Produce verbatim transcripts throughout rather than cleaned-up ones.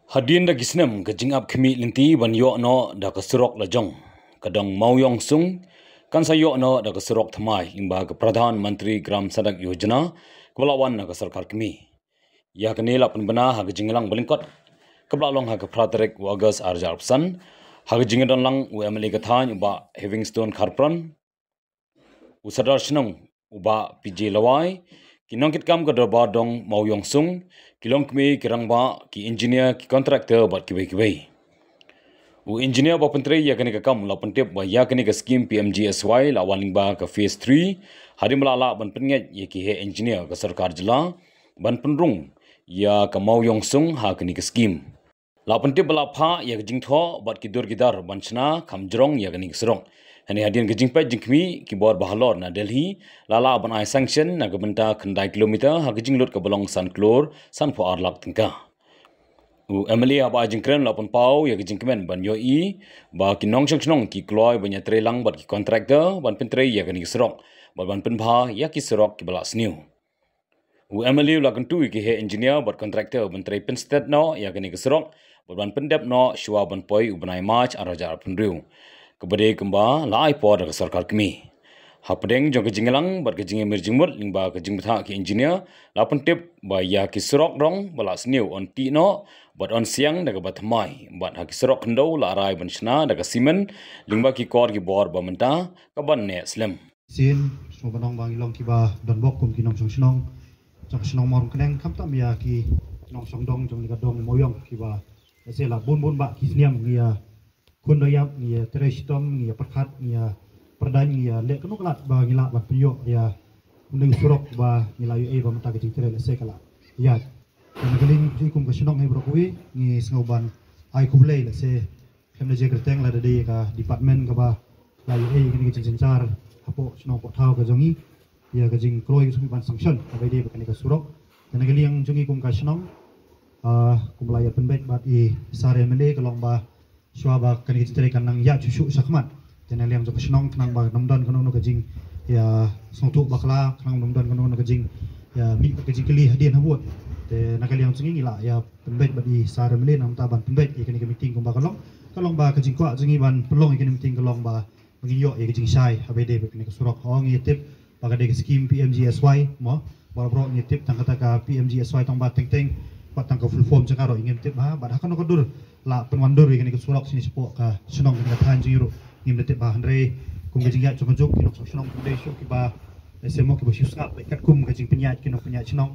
Hadien da ki snem ka jingap khmih lynti ban ïoh noh da ka surok lajong ka dong Mawïong Sung, kan sa ïoh noh da ka surok thymmai lyngba ka Pradhan Mantri Gram Sadak Yojana kaba la wan na ka sorkar kmie. Ïa kane la pynbna ha ka jingïalang ba lyngkot kaba la long ha ka phra tarik u August ar hajar arphew san, ha ka jingdon lang u M L A ka thaiñ u Bah Heavingstone Kharpran, u Sardar Shnong u Bah P J Lawai, ki nongkitkam ka dorbar dong Mawïong Sung, ki longkmie, ki rangbah, ki engineer, ki contractor bad kiwei kiwei. U engineer ba pyntrei ïa kane ka kam la pyntip ba ïa kane ka skim P M G S Y la wan lyngba ka phase three, hadien ba la lah ban pynngeit ïa ki heh engineer ka sorkar jylla ban pynrung ïa ka Mawïong Sung ha kane ka skim. La pyntip ba la phah ïa ka jingthoh bad ki dur ki dar ban shna kham jrong ïa kane ka surok. Hynrei hadien ka jingpeit jingkhmih, ki bor ba halor na Delhi la lah ban ai sanction na ka bynta khyndai kilometer ha ka jinglut kaba long san klur sanphew ar lak tyngka. U M L A haba ai jingkren la pynpaw ïa ka jingkmen ban ïohi ba ki nongshong shnong ki kloi ban ïatreilang bad ki contractor ban pyntrei ïa kane ka surok bad ban pynbha ïa ki surok kiba la sniew. U M L A u la kyntu ïa ki heh engineer bad contractor ban trei pynstet noh ïa kane ka surok bad ban pyndep noh shuwa ban poi u bnai March ar hajar arphew hynriew, kaba dei kumba la ai por da ka sorkar kmie. Hapdeng jong ka jingïalang bad ka jingïamir jingmut lyngba ka jingbthah ki engineer, la pyntip ba ïa ki surok rong ba la sniew yn tih noh bad yn siang da kaba thymmai, bad ha ki surok khyndew la rai ban shna da ka simen lyngba ki kor ki bor ba mynta kaban neh slem. Sien, sngewbha ban ong ba ngi long kiba don bok kum ki nongshong shnong jong ka shnong Mawryngkneng, khamtam ïa ki nongshong dong jong ka dong Mawïong kiba, lehse la bun bun bah ki snem ngi ïa khun da ïap, ngi ïa trei shitom, ngi ïa pyrkhat, ngi ïa pyrdain, ngi ïa leh kano ka lad ba ngi lah ban pynïoh ïa une u surok ba ngi la ïohi ba mynta ka jingtrei lehse ka la ïaid. Te na ka liang jong ngi kum ka shnong hi baroh kawei, ngi sngewbha ban ai khublei lehse khlem da jia kyrteng lada dei ka department kaba la ïohi ïa kane ka jingsynshar hapoh shnong hapoh thaw ka jong ngi, ïa ka jingkloi ka jong ngi ban sanction kaba ïadei bad kane ka surok. Te na ka liang jong ngi kum ka shnong, ah, kum la ïa pynbeit bad i Sir M L A, ka long ba shuwa ba kane ka jingtrei kan nang ïaid shuh shuh shakhmat, te na liang jong ka shnong khnang ba ym don kano kano ka jing, ïa, sngewthuh bakla, khnang ba ym don kano kano ka jing, ïa, mih ka jingkylli hadien habud. Te na ka liang jong ngi ngi la ïa pynbeit bad i Sir M L A na ka bynta ban pynbeit ïa kane ka meeting kumba ka long. Ka long ba ka jingkwah jong ngi ban pynlong ïa kane ka meeting ka long ba ba ngin ïoh ïa ka jingshai haba ïadei bad kane ka surok. Ho, ngi ïa tip ba ka dei ka skim P M G S Y mo. Baroh baroh ngi ïa tip tang kata ka P M G S Y tang ba teng teng, bad tang ka full form jong ka ruh ngim tip bha, bad ha kano ka dur la pynwandur ïa kane ka surok shane shapoh ka shnong kane ka thaiñ jong ngi ruh ngim da tip bha. Hynrei kum ka jingïaid jong ka juk, ki nongshong shnong kim dei shuh kiba, lehse mo, kiba shu sngap beit katkum ka jingpynïaid ki nongpynïaid shnong.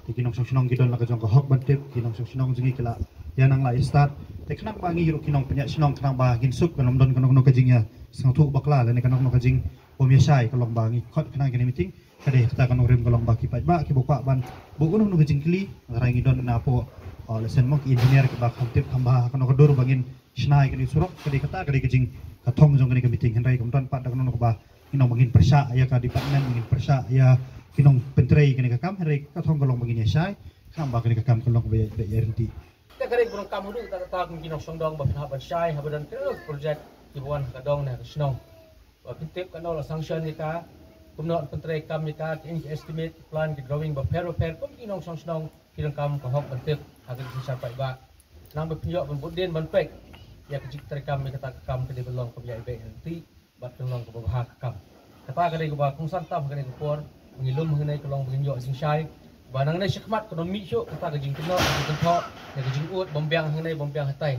Te ki nongshong shnong ki don la ka jong ka hok ban tip, ki nongshong shnong jong ngi ki la ïa nang la ïa stad. Te khnang ba ngi ruh ki nongpynïaid shnong khnang ba ngin suk, kan ym don kano kano ka jingïasngewthuh bakla lane kano kano ka jingbym ïashai, ka long ba ngi khot khnang ïa kane ka meeting. Ka dei kata ka nongrim ka long ba ki paidbah kiba kwah ban buh kano kano ka jingkylli, hynrei ngi don napoh, uh, lehse mo, ki engineer kiba kham tip kham bha ha kano ka dur ba ngin shna ïa kane ka surok. Ka dei kata ka dei ka jing, ka thong jong kane ka meeting, hynrei kam don pat da kano kano kaba ngi ong ba ngin pyrshah ïa ka department, ngin pyrshah ïa ki nongpyntrei kane ka kam, hynrei ka thong ka long ba ngin ïashai khnang ba kane ka kam ka long kaba ïa, ïa ryntih. Te ka dei ka burom kam haduh katta katta kum ki nongshong dong ba phin hap ban shai haba don kano ka project kiba wan ha ka dong ne ha ka shnong. Ba phin tip katno la sanction ïa ka, kumno pyntrei kam ïa ka, ki estimate, ki plan, ki drawing bapher bapher, kum ki nongshong shnong ki donkam ka hok ban tip ha ka jingsynshar paidbah. Khnang ba phin ïoh ban bud dien ban peit ïa ka jingtrei kam ïa kata ka kam, ka dei ban long kaba ïaid beit ryntih bad kan long kaba bha ka kam. Kata ka dei kaba kongsan tam ha kane ka por, ba ngi lum hangne ka long ba ngin ïoh jingshai ba nangne shakhmat kan ym mih shuh kata ka jingkynnoh, ka jingkynthoh, ka jingud bym biang hangne bym biang hatai.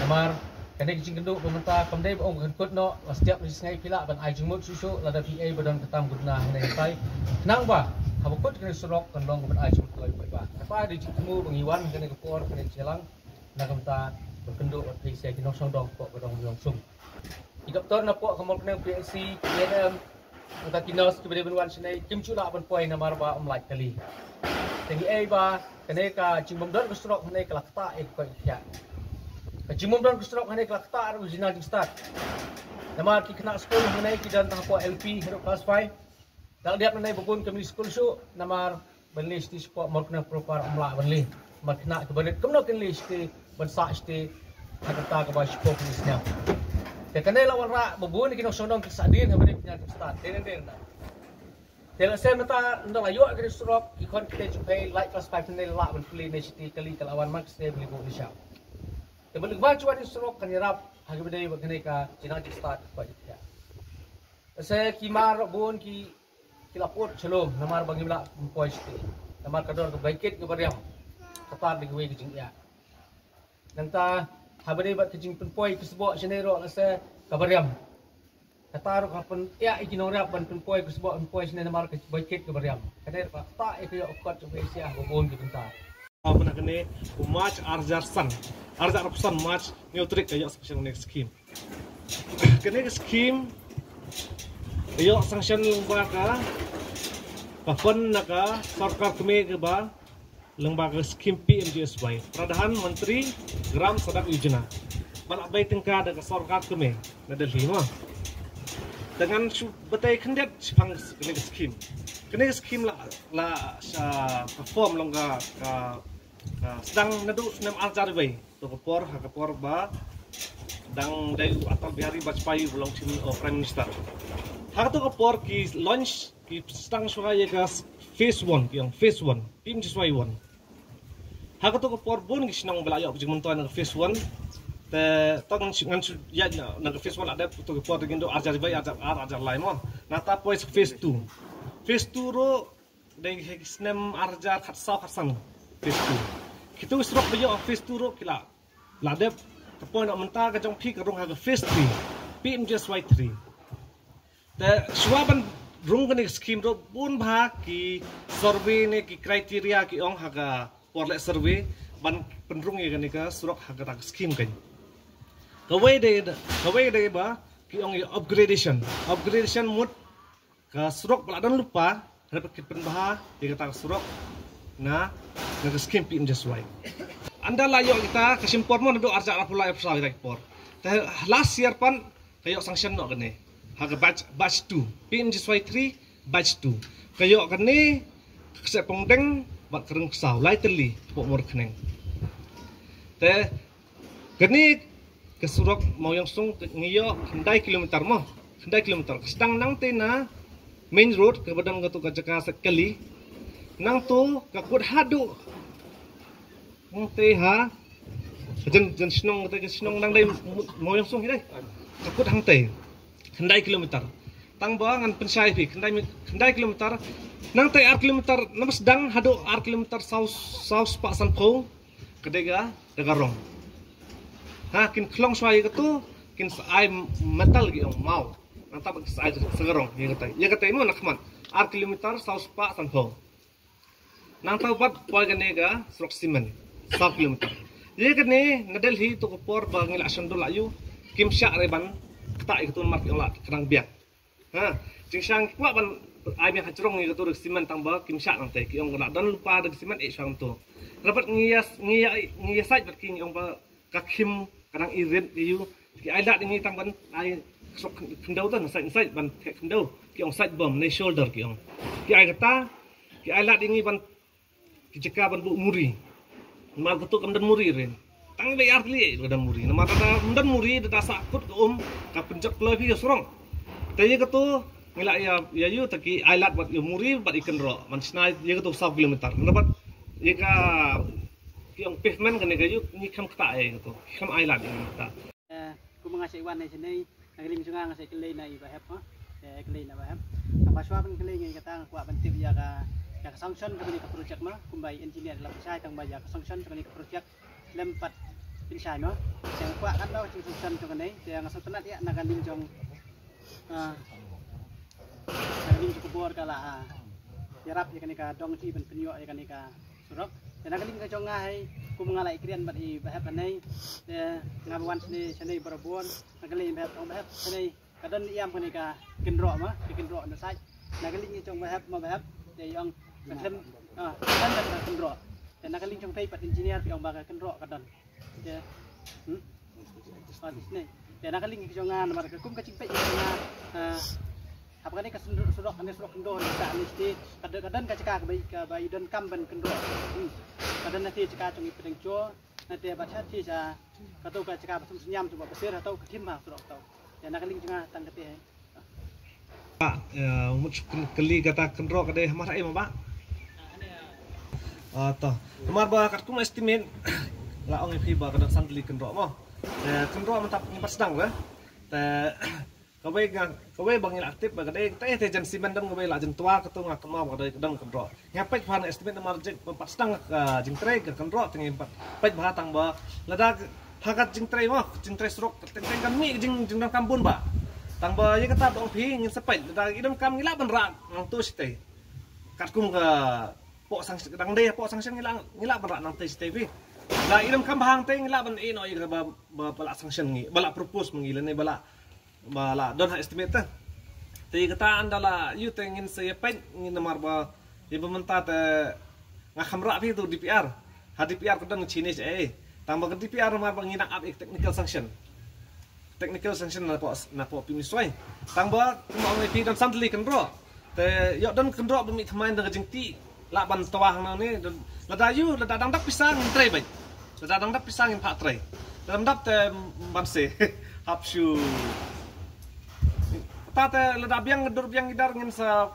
Namar kane ka jingkynduh ba mynta kam dei ba ong ba kan kut noh, la step la shisngi phi lah ban ai jingmut shuh shuh lada phi ei ba don ka tam ka duna hangne hatai. Khnang ba haba kut kane ka surok kan long kaba ai jingmut kloi paidbah. Kata ka dei jingthmu ba ngi wan ha kane ka por, kane ka jingïalang na ka bynta ban kynduh bad phi sha ki nongshong dong hapoh ka dong Mawïong Sung. Ki doktor napoh ka Mawryngkneng P H C, ki A N M, nangta ki nurse kiba dei ban wan shane kim ju lah ban poi namar ba ym lait kali. Te ngi ei ba kane ka jingbym don ka surok hangne ka la ktah ïa ka koit ka khiah. Ka jingbym don ka surok hangne ka la ktah ruh ïa ka jingstad. Namar ki khynnah skul hangne ki don tang hapoh L P haduh class five. Dang dep nangne ba bun kim leit skul shuh namar ban leit shatei shapoh Mawryngkneng proper ym lah ban leit. Namar khynnah kiba rit kumno kin leit shatei ban sah shatei ha ka bynta kaba shiphew khyndai snem. Te kane la wanrah ba bun ki nongshong dong ki sah dien haba dei pynïaid jingstad. Te nang dei na. Te lehse mynta ynda la ïoh kane ka surok, ki khon ki kti jong phi lait class five ne lah ban plie ne shatei kali, ka la wan man ka shatei ban leit buh ne sha. Te ba lyngba jong kane ka surok kan ïarap ha kaba ïadei bad kane ka jingnang jingstad kaba jylliew. Te ki mar bun ki ki la put shalom namar ba ngim lah pynpoi shatei. Namar ka dor kaba ïaid kaba riam. Kata dei kawei ka jingïa. Nangta haba ïadei bad ka jingpynpoi ka sboh shane ruh lehse kaba riam. Kata ruh ka pynïa ïa ki nongrep ban pynpoi ka sboh pynpoi shane namar ka bai kit kaba riam. Ka dei ruh kata ïa ka ïoh kot jong ka Asia ha bun ki bynta. Mynta kane u March ar hajar san, ar hajar arphew san March hynñiew tarik ka ïoh sanction kane ka skim. Kane ka skim ka ïoh sanction lyngba ka, ka fund na ka sorkar kmie kaba lyngba ka skim P M G S Y, Pradhan Mantri Gram Sadak Yojana. Ba la bai tyngka da ka sorkar kmie na Delhi mo. Te ngan shu batai khyndiat shaphang kane ka skim. Kane ka skim la, la sha ka form long ka, ka, ka sdang naduh snem ar hajar wei. To ka por, ha ka por ba dang dei u Atal Bihari Vajpayee u long Chief, o, Prime Minister. Ha kato ka por ki launch, ki sdang shuwa ïa ka phase one, ki ong phase one, P M G S Y one. Ha kato ka por bun ki shnong ba la ïoh ka jingmyntoi na ka phase one. Te tang ngan shu, ngan shu ïa na, na ka phase one la dep, to ka por te ngin do ar hajar wei, ar hajar ar, ar hajar lai mo. Nangta poi phase two. Phase two ruh dei ha ki snem ar hajar khatsaw khatsan phase two. Kito ki surok ba ïoh phase two ruh ki la, la dep. Te poi noh mynta ka jong phi ka rung ha ka phase three, P M G S Y three. Te shuwa ban rung kane ka skim ruh bun bha ki survey ne ki criteria ki ong ha ka por leh survey ban pynrung ïa kane ka surok ha kata ka skim kan. Kawei dei, kawei dei ba ki ong ïa upgradation. Upgradation mut ka surok ba la don lypa, hynrei ba ki pynbha ïa kata ka surok na, na ka skim P M G S Y. Ynda la ïoh kita ka shim por mo naduh ar hajar arphew lai arphew saw kita ki por. Te last year pat ka ïoh sanction noh kane ha ka batch, batch two, P M G S Y three batch two. Ka ïoh kane ka Kseppongdeng bad ka Rymksaw, lai tylli hapoh Mawryngkneng. Te kane ka surok Mawïangsung ngi ïoh khyndai kilometer mo. Khyndai kilometer. Ka sdang nangta na main road kaba don kato ka jaka sait kali. Nangta ka kut haduh hangta ha jan, jan shnong, kata ka shnong nang dei Mawïangsung hi dei. Ka kut hangta khyndai kilometer. Tang ba ngan pynshai phi khyndai mi-, khyndai kilometer. Nangta ar kilometer, namar sdang haduh ar kilometer saw, saw spah sanphew. Ka dei ka, dei ka rong. Ha, kin khlong shuwa ïa kato, kin sa ai metal ki ong maw. Nangta ba kin sa ai sa ka rong ïa kata. Ïa kata mo na khmat. Ar kilometer saw spah sanphew. Nangta pat poi kane ka surok simen saw kilometer. Ïa kane na Delhi to ka por ba ngi la shon dul la ïoh kim shah re ban ktah ïa kato namar ki ong la ka dang biang. Ha, jingshang ki kwah ban ai biang ha jrong ïa kato re simen tang ba kim shah nangta ki ong ka la don lypa re simen eh shang to. Rabat ngi ïa, ngi ïa, ngi ïa sait bad ki ngi ong ba ka khim ka dang i rit ïa u. Ki ai lad ïa ngi tang ban ai surok khyndew to na sait, na sait ban theh khyndew. Ki ong sait bom ne shoulder ki ong. Ki ai kata, ki ai lad ïa ngi ban ki jaka ban buh muri. Namar kato kam don muri re. Tang ba ïar kli ka don muri. Namar da don muri da sah kut ka um ka pynjot kloi phi ka surok. Te ïa kato ngi la ïa, ïa ïoh te ki ai lad bad ïa muri bad ïa kynroh. Man shna ïa kato saw kilometer. Namar bad ïa ka ki ong pavement kane ka ïoh ngi kham ktah ïa kato. Kham ai lad ïa kata. Eh, kum nga sa wan na sini, na ka liang jong nga nga sa kylli na i Bahep, ha? Eh, kylli na Bahep. Tang ba shuwa ban kylli ngi kata nga kwah ban tip ïa ka, ïa ka sanction jong kane ka project ma, kumba i engineer la pynshai tang ba ïa ka sanction jong kane ka project lem pat pynshai ma. Te nga kwah kan ba ka jingsanction jong kane, te nga sngewtynnat ïa na ka liang jong Ah, ka ring jong ka bor ka la, ah, ïarap ïa kane ka dong ti ban pynïoh ïa kane ka surok. Te na ka liang ka jong nga hi, kum nga la ïakren bad i Bahep hangne, te nga ba wan shane, shane barabor, nga kylli i Bahep, ong Bahep, shane ka don ïam kane ka kynroh ma, ka kynroh na sait. Na ka liang ka jong Bahep ma Bahep, te i ong ka khlem, ah, ka khlem ka kynroh. Te na ka liang jong phi pat engineer phi ong ba ka kynroh ka don. Te, hmm? Ah, te shane. Te na ka liang ka jong nga namar ka kum ka jingpeit ka jong nga, ah, hap kane ka surok, surok, kane surok khyndew, ka ni state, ka don, ka don ka jaka kaba, kaba i donkam ban kynroh. Hmm. Ka don na te jaka jong i pdeng jor, na te bad sha te sha, kato ka jaka ba sum sniam jong ba basir, hato ka thim ha surok to. Te na ka liang jong nga tang kata hi. Ba, eh, mut kylli kata kynroh ka dei hamar ai ma ba. Ah, to. Namar ba katkum estimate, La ong ïa phi ba ka don san tylli kynroh mo. Te kynroh mynta ngi pat sdang re. Te kawei nga, kawei ba ngi la tip ba ka dei te te jan simen dang kawei la jan twa ka tu nga kynmaw ba ka dei ka don kynroh. Nga peit ba na estimate namar jing pat sdang ka jingtrei ka kynroh te ngi pat peit ba tang ba lada ha ka jingtrei mo, jingtrei surok te te ka mih jing jingdonkam bun ba. Tang ba ïa kata ba ong phi ngin sa peit lada i donkam ngi lah ban rah nangtu shatei. Katkum ka pok sanction dang dei pok sanction ngi lah ngi lah ban rah nangtu shatei phi. La i donkam ba hangtei ngi lah ban ïeh noh ïa ka ba ba ba la sanction ngi ba la propose ma ngi lane ba la ba la don ha estimate te. Te kata ynda la ïoh te ngin sa ïa peit ngin namar ba ïa ba mynta te nga kham rah phi tu D P R. Ha D P R ka don chine eh. Tang ba ka D P R namar ba ngi nang ap ïa ka technical sanction. Technical sanction na pok na pok phi Mynshuwai. Tang ba kumba ong ïa phi don san tylli kynroh. Te ïoh don kynroh ba mih thymmai na ka jingtih lah ban twa hangne don lada ïoh lada dang dap pisa ngin trei beit. Lada dang dap pisa ngin phah trei. Lada dang dap te ban se hap shu. Ta te lada biang dur biang gidar ngin sa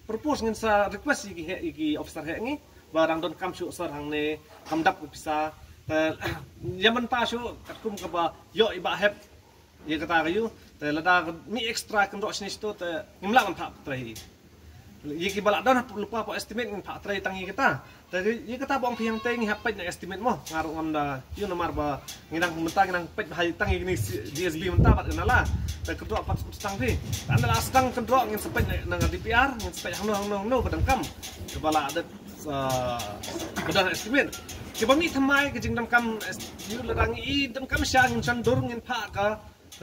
propose ngin sa request ïa ki heh ïa ki officer heh ngi ba dang donkam shu sor hangne kam dap pisa. Te ïa mynta shu katkum kaba ïoh i ba hep ïa kata ka ïoh te lada ka mih extra kynroh shane shito te ngim lah ban phah trei. Ïa ki ba la don lypa pok estimate ngin phah trei tang ïa kata. Te ïa kata ba ong phi hangtei ngi hap peit na estimate mo nga ruh ngam da ïoh namar ba ngi nang mynta ngi nang peit ba hai tang ïa kini D S B mynta bad ka nala. Te kynroh pat sdang phi. Te ynda la sdang kynroh ngin sa peit na D P R ngin sa peit hangno hangno hangno ba donkam. Kaba la dep ba don estimate. Kiba mih thymmai ka jingdonkam ïa lada ngi i donkam sha ngin shon dur ngin phah ka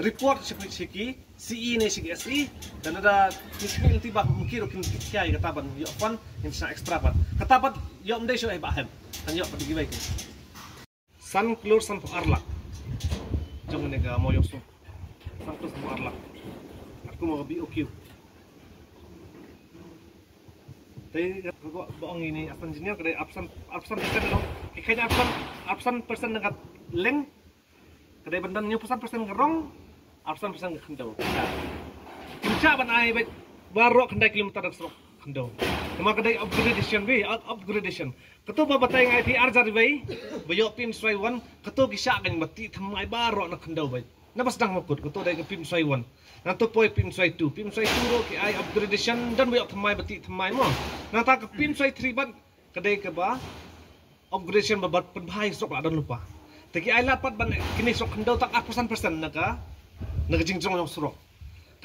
report sha ki sha ki C E ne sha ki S E. Dan da ki sini nanti ba mungkin ruh kin kiai kata ban ïoh fund ngin sa extra pat. Kata pat ïoh mdei shu eh ba hem. Kan ïoh pat giveaway ki. San klur san phew ar lak. Jong ne ka mo ïoh sum. San klur san phew ar lak. Aku mo B O Q. Te ka ba ong ini asam engineer ka dei arphew san arphew san percent long. Ki khain arphew san arphew san percent na ka leng. Ka dei ban don hynñiew phew san percent ka rong, arphew san percent ka khyndew. Kim shah ban ai beit baroh khyndai kilometer da surok khyndew. Namar ka dei upgradation beit, up- upgradation. Kato ba batai nga ai phi ar hajar beit ba ïoh P M Shri one, kato ki shah kan ba tih thymmai baroh na khyndew beit. Na ba sdang ma kut, kato dei ka P M Shri one. Nangto poi P M Shri two, P M Shri two ruh ki ai upgradation don ba ïoh thymmai ba tih thymmai mo. Nangta ka P M Shri three bad ka dei kaba upgradation ba bad pynbha ïa surok la don lypa. Te ki ai lad pat ban kine surok khyndew tang arphew san percent na ka na ka jingjrong jong surok.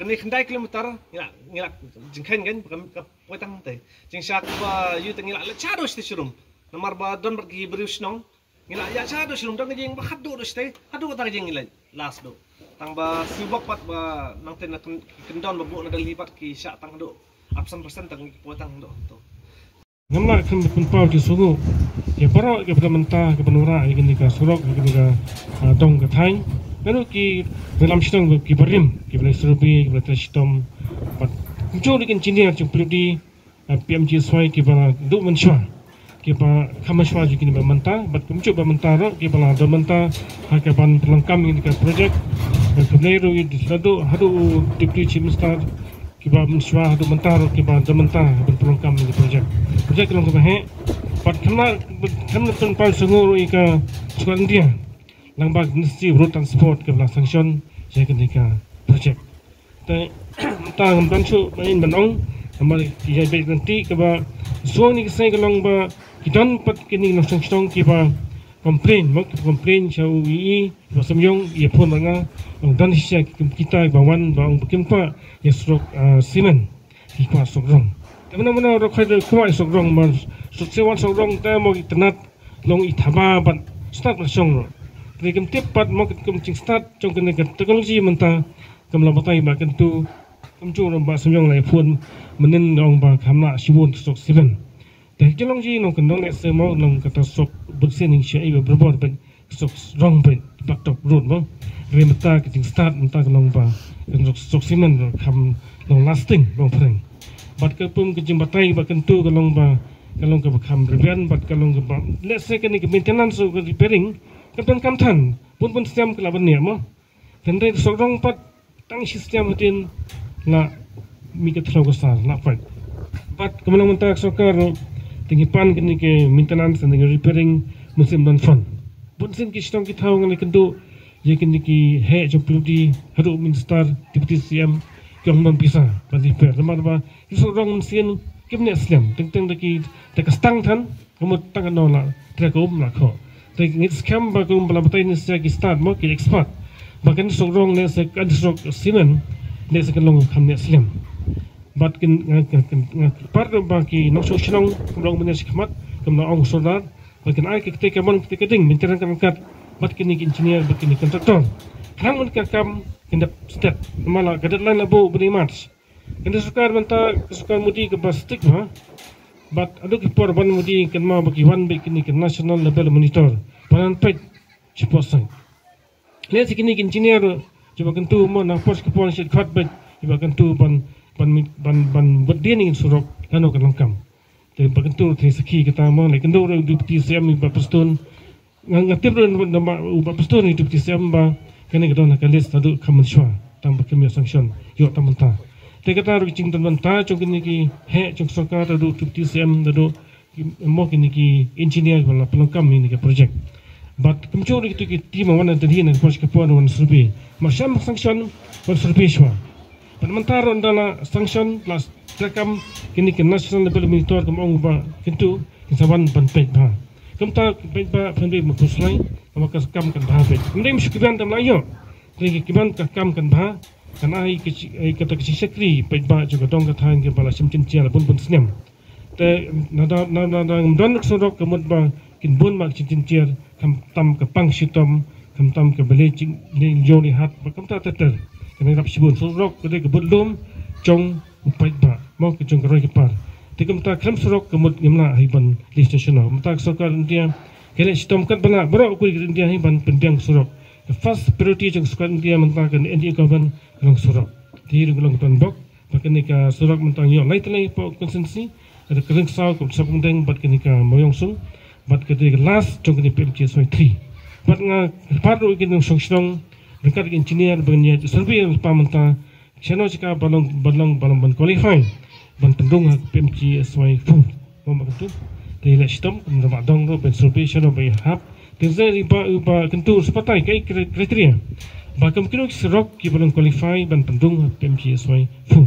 Kane khyndai kilometer ngi la ngi la jingkheiñ kan ka poi tang te. Jingshah ba ïoh te ngi la leit shaduh sha te sha rum. Namar ba don bad ki briew shnong. Ngi la ïa shaduh sha rum dang jing ba haduh duh sha te haduh tang jing ngi leit last duh. Tang ba sibok pat ba nangte na kyndon ba buh na Delhi pat ki shah tang haduh arphew san percent tang ki poi tang haduh to. Ngam lah khlem pynpaw jingsngewnguh ïa baroh kiba da mynta kiba nurah ïa kane ka surok ïa kane ka, ah, dong ka thaiñ. Naduh ki ri lam shnong kiba rim kiba la surubi kiba la trei shitom. Bad kumjuh ki engineer jong P W D, ah, P M G S Y kiba la duh mynshuwa kiba kham mynshuwa jong kine ba mynta bad kumjuh ba mynta ruh kiba la don mynta ha kaban pynlong kam ïa kane ka project. Bad kumne ruh ïa la duh haduh u Deputy Chief Minister kiba mynshuwa haduh mynta ruh kiba da mynta ban pynlong kam ïa ka project. Project ka long kaba heh. Bad khamna khamna pynpaw sngewnguh ruh ïa ka sorkar India. Lang ba Ministry of Road Transport kaba la sanction ïa kane ka project. Te mynta ngam don shuh ba ngin ban ong namar ki ïa beit nanti kaba shuwa ni ki snei ka long ba ki don pat kine ki nongshong shnong kiba complain mo kiba complain sha u E E. Ba Symyong ïa phone bad nga ong don shisha ki kita ba wan ba ong ba kim kwah ïa surok, ah, simen ki kwah surok rong. Te mynno mynno ruh khoi ruh kwah ïa surok rong ba surok simen surok rong te mo itynnat long i thaba bad stad ba shong ruh. Te kim tip pat mo kim jingstad jong kane ka teknoloji mynta kam la batai ba kyntu kumjuh ruh ba Symyong la ïa phone mynnin ong ba kham lah shibun surok simen. Te ki long ji nongkyndong lehse mo long kata surok bad sien ning sha i ba brabor bad surok rong bad blacktop road mo. Hynrei mynta ka jingstad mynta ka long ba ka surok, surok simen ruh kham long lasting long phreng. Bad ka pum ka jingbatai ba kyntu ka long ba ka long kaba kham rbian bad ka long kaba lehse kane ka maintenance ruh ka repairing ka pyndonkam than bun bun snem ka la ban ïa mo. Hynrei surok rong pat tang shi snem hadien la mih ka thlaw ka sar la pait. Bad kumno mynta ka sorkar ruh te ngi pan kane ka maintenance te ngi repairing mynsiem don fund. Bun sien ki shnong ki thaw ngan ïakynduh ïa kine ki heh jong P W D haduh Minister, Deputy C M, ki ong ban pisa ban ïa pher. Namar ba ki surok rong mynsiem kim neh slem, teng teng da ki, da ka stang than, ka mut tang ka no la trei, ka um la khoh. Te ngi skhem ba kum ba la batai ne sia ki stad mo ki expert ba kane surok rong ne sia kane surok simen ne sia kan long kham neh slem. Bad kin nga, nga, nga, nga kyrpad ruh ba ki nongshong shnong kum rong mynne shi khmat, kum na ong sordar, ba kin ai ki kti kamon kti kading mynta kan kat bad kine ki engineer bad kine ki contractor. Khnang ban ka kam kin dep stet. Namar la ka deadline la buh bni March. Kane sorkar mynta ka sorkar Modi kaba strict bha. Bad haduh ki por ban Modi kynmaw ba ki wan beit kine ki national level monitor ban peit shapoh site. Lehse kine ki engineer jong ba kyntu mo na por ki por shet khot beit jong ba kyntu ban ban ban ban bad dien ïa surok lano kan long kam. Te ba kyntu te sakhi kata mo, leh kyntu ruh Deputy C M Bah Prestone. Nga, nga tip ruh na, na, u Bah Prestone, Deputy C M, ba kane ka don ha ka list haduh kham mynshuwa tang ba kim ïoh sanction ïoh tang mynta. Te kata ruh ka jingdon bynta jong kine ki heh jong sorkar haduh Deputy C M haduh ki, mo kine ki engineer ba la pynlong kam ïa kane ka project. Bad kumjuh ruh kito ki team wan na Delhi na ka por sha ka por wan survey. Mar shym sanction wan survey shuwa. Bad mynta ruh ynda la sanction la trei kam kine ki national level monitor kum ong ba kyntu kin sa wan ban peit bha. Kumta peit bha pynbeit ma khuslai, ma ka kam kan bha peit. Ym dei ma shu kiban tam la ïoh. Te ki kiban ka kam kan bha, kan ai ka chi-, ai kata ka shakri peit bha jong ka dong ka thaiñ kaba la shim jynjar la bun bun snem. Te nada nada nada ngam don ka surok ka mut ba kin bun ma ka jynjar, khamtam ka pang shitom, khamtam ka balei jing, lei jong lei hat, ba kumta ter ter. Kane rap shibun surok ka dei ka budlum jong u paidbah, mo ka jong ka roi ka par. Te kumta khlem surok ka mut ngim lah hi ban lei station. Mynta ka sorkar India ka leh shitom katba lah baroh kawei ka India hi ban pynbiang surok. Ka first priority jong ka sorkar India mynta ka N D A government ka long surok. Te hi ruh ka long ka donbok ba kane ka surok mynta ngi ïoh lai tylli hapoh constituency, ka Rynsaw, ka Shawpyngdeng bad kane ka Mawïongsung bad ka dei ka last jong kane P M G S Y three. Bad nga kyrpad ruh ïa ki nongshong shnong ryngkat ki engineer ba ngin ïa survey lypa mynta shano jaka ba long, ba long, ba long ban qualify ban pynrung ha P M G S Y four. Mo ba kyntu. Te leh shitom kum da ba dong ruh ban survey shano ba ïa hap. Te zai ri ba, ba kyntu shu batai kaei kri-, criteria ba kum kino ki surok kiba long qualify ban pynrung ha P M G S Y four.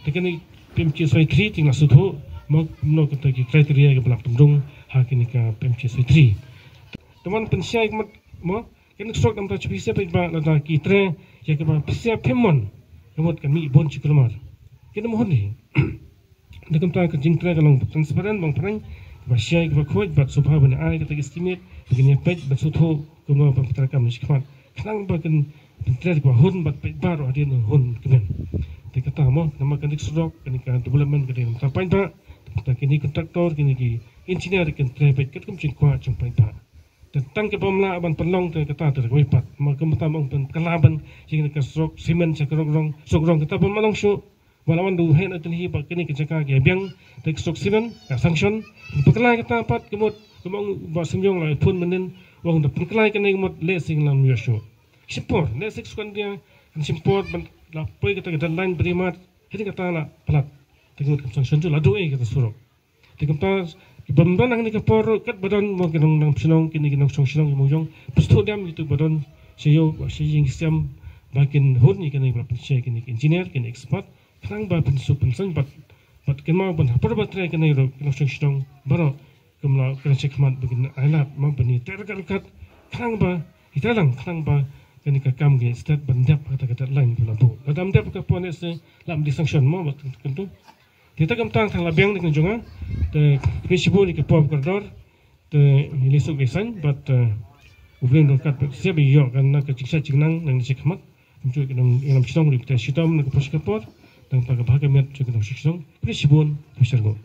Te kane P M G S Y three te nga sngewthuh mo kumno kata ki criteria kiba la pynrung ha kane ka P M G S Y three. Te mon pynshai mo, kane ka surok namar shu pisa paidbah lada ki trei ïa kaba pisa phim mon, ka mut kan mih bun shi kulmar. Kane mo hun hi. Da kumta ka jingtrei ka long transparent, bang phrang, kaba shai kaba khuid, bad sngewbha ban ai kata ka estimate ba kin ïa peit ban sngewthuh kumno ban pyntrei kam shi khmat. Khnang ba kan pyntrei kaba hun bad paidbah ruh hadien hun kmen. Te kata mo, namar kane ka surok, kane ka development ka dei namar paidbah. Te kata kine ki contractor, kine ki engineer kan trei peit katkum jingkwah jong paidbah. Te tang kaba ym lah ban pynlong te kata te kawei pat. Ma kumta ym ong pynkylla ban ïa kane ka surok simen sha ka surok rong, surok rong kata ba ym long shuh. Ba la wan da u heh na Delhi ba kane ka jaka ka biang, te ka surok simen ka sanction. Pynkylla kata pat ka mut, ka mut ba Symbiong la phone mynnin, wan da pynkylla kane ka mut lehse ngim ïoh shuh. Shim por, lehse ka surok India kan shim por ban la poi kata ka deadline ba dei mat, hynrei kata la palat. Te ka mut ka sanction tu la duh ei kata surok. Te kumta, ki bym don hangne ka por ruh, katba don mo ki nong nang shnong, kine ki nongshong shnong ki Mawïong, pynstad dem kitu ba don sha ïew, sha ïing sha sem, ba kin hun ïa kane ba pynshai kine ki engineer, kine expert, khnang ba pynsuk pynseng bad, bad kynmaw ban ha por ba trei kane ruh ki nongshong shnong baroh kum la kren sha khmat ba kin ai lad mo ban ïa trei ryngkat ryngkat, khnang ba ïa trei lang, khnang ba kane ka kam ka stet ban dep ha kata ka deadline ba la buh. Lada ym dep ka por ne se la ym dei sanction mo ba kyntu. Te kata kumta tang la biang da ka jong nga. Te khublei shibun ïa ka por kordor. Te ngi leh suk leh saiñ bad, eh, u Blei un ryngkat bad sngewbha ïoh ka na ka jingshai jingnang na ka jingkhmat. Kumjuh ki nongïalam shnong ruh ki trei shitom na ka por sha ka por. Tang ba ka bha ka miat jong ki nongshong shnong. Khublei shibun, khublei shibun.